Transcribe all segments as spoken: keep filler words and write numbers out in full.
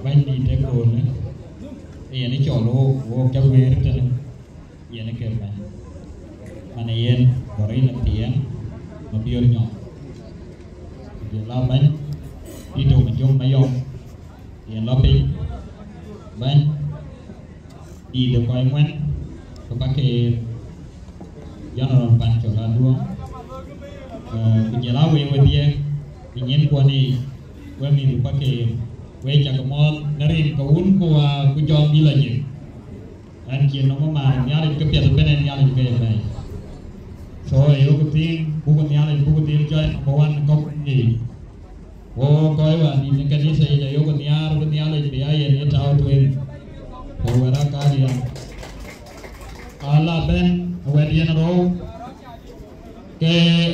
Bɛ̈nydït ë köölë, yen ë cɔl wok, wok cä guëër tënë, yen ë ke bɛ̈ny. Man ë yen Gorina Thiëŋ, Mabiöör Nyɔk. Ku jɔl a bɛ̈ny Tito Majök Mayɔm, yen lɔ piny. Bɛ̈ny dïït ë kɔc ŋuɛ̈n ke Pakeer, General Pancol Aduɔŋ, eh, ku jɔl a wek wedhie ë nyinkuɔn yiic, wek mïth Pakeer, wek cak mɔ̈ɔ̈th në rin ke wun ku wäär ku jɔŋdït lɔ nyin. Ɣɛn cïn nɔm ë maar Nhialic, ke piɛth ëbɛ̈n ë Nhialic ke ye bɛ̈ɛ̈i. So, ayok thiin, buk Nhialic, buk dhil jɔc number one ë kɔc kuc yiic. Wo kɔc wäär dït në kanitha yic, ayok nhiaar bï Nhialic bï ya yen ye tääu tueŋ. Ku wɛ̈t aa kadiäk. Ala bɛ̈n wɛ̈t yen rou, ke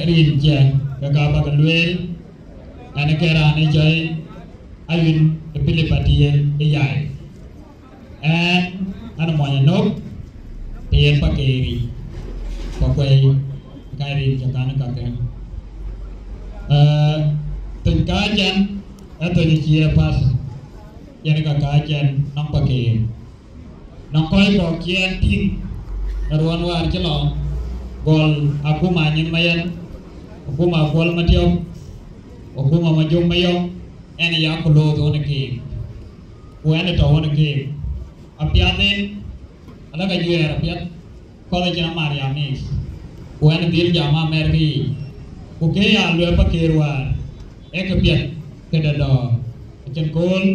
rin ciɛ, ke ka bä ke lueel, ɣɛn ke raan ë cɔl Ayuen ë Pilip Atiel ë Yai. Ɣɛn, ɣɛn ë mony Anök, të yen Pakeer yic, Pakuɛi, ka rin cä kan ë kakë. Ee, thöny kääc ɛn, ee thöny ë cie path, yen ka kääc ɛn nɔm Pakeer. Nɔŋ kɔc kɔ̈k cï ɛn tïŋ në ruɔ̈n wäär cï lɔ, gɔl akuma Anyiny Mayɛn, akuma Kuɔl Matiɔp, akuma Majök Mayɔm, ɛn ë ya ku loth ɣön ë keek. Ku ɛn ë tɔ̈ ɣön ë keek. Apiath en, ala ka juɛɛr apiɛth, kɔ̈th acïn amär ya mïth. Ku ɛn ë dhil jam amɛɛr ke yiic. Ku kë ya luɛɛl Pakeer wäär, ee këpiɛth këde dɔ̈ɔ̈r. Acïn kööl,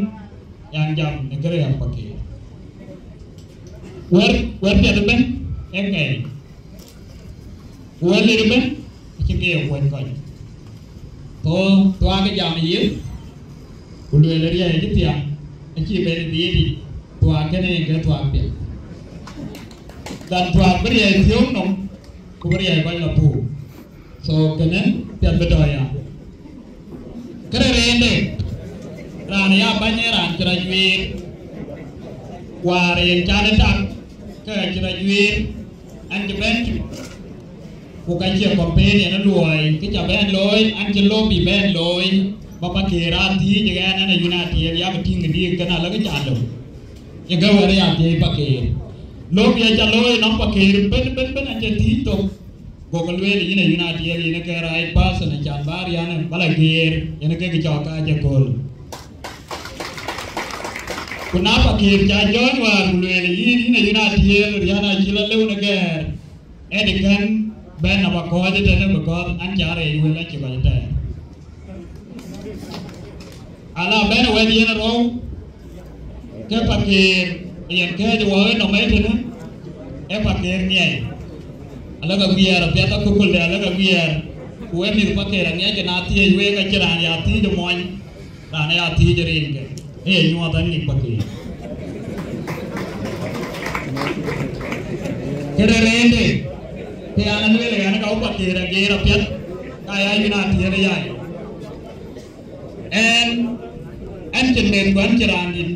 yan jam në kërɛɛc Pakeer. Wɛ̈t, wɛ̈t piɛth ëbɛ̈n, ee kɛ̈ɛ̈c. Ku wɛ̈t lir ëbɛ̈n, acï ke ye kuɔny kɔc. Thou, thuaak ë jam ë yiëth, ku lueel riɛɛc ë thiaŋ, acï ben ë dhiëëth yic, thuaak kënë yen ke thuaak piɛth. Dhan thuaak bï riɛɛc thiöök nɔm, ku bï riɛɛc kɔc lɔ puur. So, kënë piɛth bï tɔ̈ ya. Kërɛɛc rëënde, raan ya bäny ee raan cï rɔt juëër, wäär yen can ë tak, ke cï rɔt juëër, ɛn cï bɛ̈n cuk. Ku ka cie campaign yen ë luɔi, kë ca bɛ̈n looi, an cï lobby bɛ̈n looi, ba Pakeer aa thiëëc ë ɣɛn, ɛn Ayuen Atiel, yak tïŋ ë diëk kën alë kë ca lëu. Ye ke wɛ̈t ë ya thiëëc Pakeer. Lobby aca looi nɔm Pakeer bën, bën, bën, an cï thiëëc thok. Go ke lueel, yïn Ayuen Atiel, yïn ë ke right person, acan bä riän ë bä la geer, yen ë ke kë cɔk kääc ëkööl. Ku na Pakeer ca jɔ̈ɔ̈ny wäär, ku lueel, yïn, yïn Ayuen Atiel, riän acï la lëu në gɛ̈ɛ̈r. Ëdï kën bɛ̈n abä kɔ̈ɔ̈c ëtënë, because an cä rɛɛc wël acï kɔc tɛɛr. Ala bɛ̈n ë wɛ̈t yen rou, ke Pakeer yen kɛ̈ɛ̈c wɔ ënɔm ëtënë, ee Pakeer ŋiɛc. Alë ke guiɛɛr apiɛth, akököl de alë ke guiɛɛr, ku wek mïth Pakeer aŋiɛc, ke na thiëëc week, acïn raan ya thiëëc ë muɔny. Raan aya thiëëc ë rinke, ee ye nyuɔɔth an ŋic Pakeer. Kërɛɛc rëënde, të an, alueel an, ka wɔ Pakeer ageer apiɛth, ka ya Ayuen Atiel ë yai. Ɛn, ɛn cïn meth ku ɛn cïn raan dït,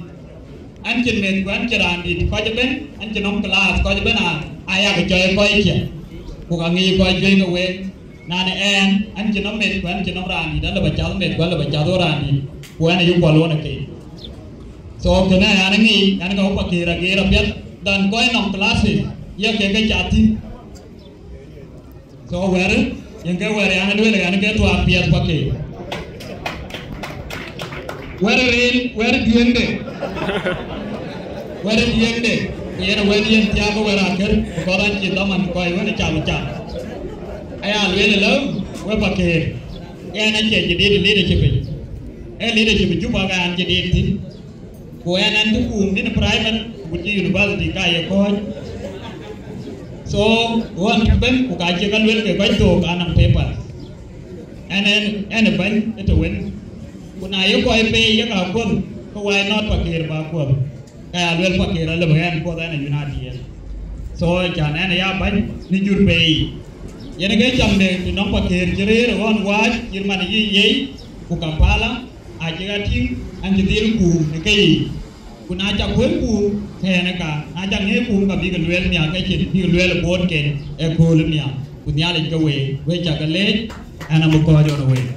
ɛn cïn meth ku ɛn cïn raan dït, kɔc ëbën, ɛn cïn nɔm class, kɔc ëbën aa, aa yak cɔi kɔc ciɛ, ku ka ŋic kɔc juëc ke week. Na në ɛn, ɛn cïn nɔm meth, ku ɛn cïn nɔm raan dït, ɛn lë bä cath meth, ku ɛn lë bä cath ɣöö raan dït, ku ɛn ayï kuɔl ɣön ë keek. So, kënë an, ŋic, an, ka wɔ Pakeer ageer apiɛth, than kɔc nɔm classes, ye kek ke cath thïn. So, wɛ̈t, yen ke wɛ̈t, an, alueel, an, ke thuaak piɛth Pakeer. Wɛ̈t rëër, wɛ̈t diëŋde. Wɛ̈t diëŋde. Ku yen wɛ̈t yen thiaak ke wɛ̈t akër, because an cï dhaman kɔc wën ë cam cam. Aya lueel ëlë, wek Pakeer. Ɣɛn acie jadid ë leadership yic. Ee leadership ë Juba ke an jadid thïn. Ku ɣɛn an cï kuum në primary, ku cï university ka ye kɔ̈ɔ̈c. So, ɣɔn cï bɛ̈n, ku ka cï ka luel ke kɔc thok anɔŋ papers. Ɛn, ɛn, ɛn ë bɛ̈ny ë të wën. Ku na ye kɔc peei ye ka kuɔth, ke why not Pakeer ba kuɔth? Ka ya luel Pakeer alë bï ɣɛn kuɔth ɛn Ayuen Atiel. So, can ɛn ya bɛ̈ny në jur peei. Yen ke cam de të nɔm Pakeer cï rëër ɣɔn waac, cït man yï yei, ku Kampala, acï ɣa tïŋ, an cï dhil kuum në keyiic. Ku na ca kuël kuum, ke yen ë ka, na ca ŋëë kuum, ka bïk lueel nhial ke cin, bïk lueel ë bootken ëkööl nhial. Ku Nhialic ke week, wek ca ke leec, ɛn amï kɔ̈ɔ̈c ɣɔn week.